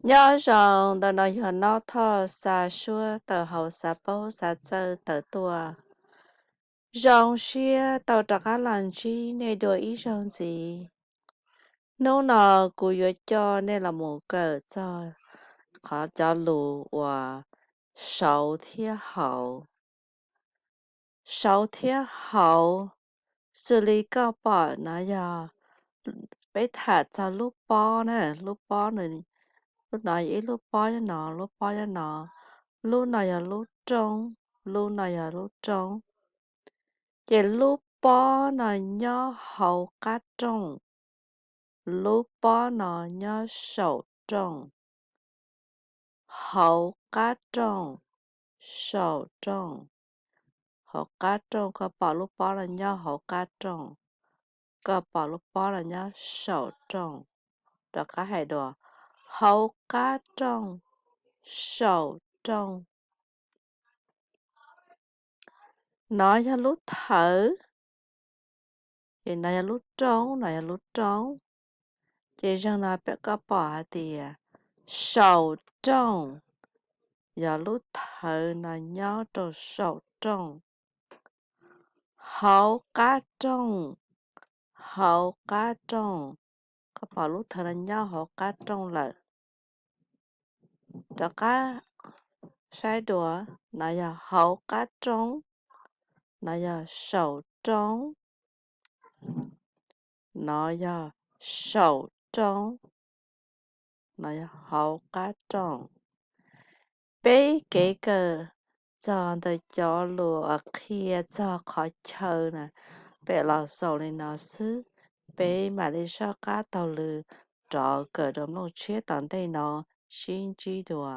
Nyob zoo, ntawm no yog Nob Thoj xa suab tawm hauv xav paub xav txawj tawm tuaj. Zoo siab tau rov qab los ntsib nej dua ib zaug ntxiv. Hnub no kuv yuav coj nej los mus kawm txog qhov cov lus uas saud thiab hauv. Saud thiab hauv, xws li koj pom no yog peb tham txog lub pob na, lub pob, lub no yog ib lub pob nyob no, lub pob nyob no, lub no yog lub roob, lub no yog lub roob. Ces lub pob no nyob hauv qab rooj, lub pob no nyob saum rooj. Hauv qab rooj, saum rooj. Hauv qab rooj, koj pom lub pob no nyob hauv qab rooj, koj pom lub pob no nyob saum rooj. Rov qab hais dua, hauv qab rooj, saum rooj. No yog lub thawv, ces no yog lub roob, no yog lub roob. Ces zaum no koj pom hais tias saum rooj, yog lub thawv no nyob rau saum rooj. Hauv qab rooj, hauv qab rooj, koj pom lub thawv no nyob hauv qab rooj lawm. Rov qab saib dua, no yog hauv qab rooj, no yog saum rooj, no yog saum rooj, no yog hauv qab rooj. Peb kev kawm txog ntawm cov lus qhia txog qhov chaw na, peb los xaus li no xwb. Peb mam li soj qab taug lw rov kawm rau nplooj tshiab tom ntej no, sib ntsib dua.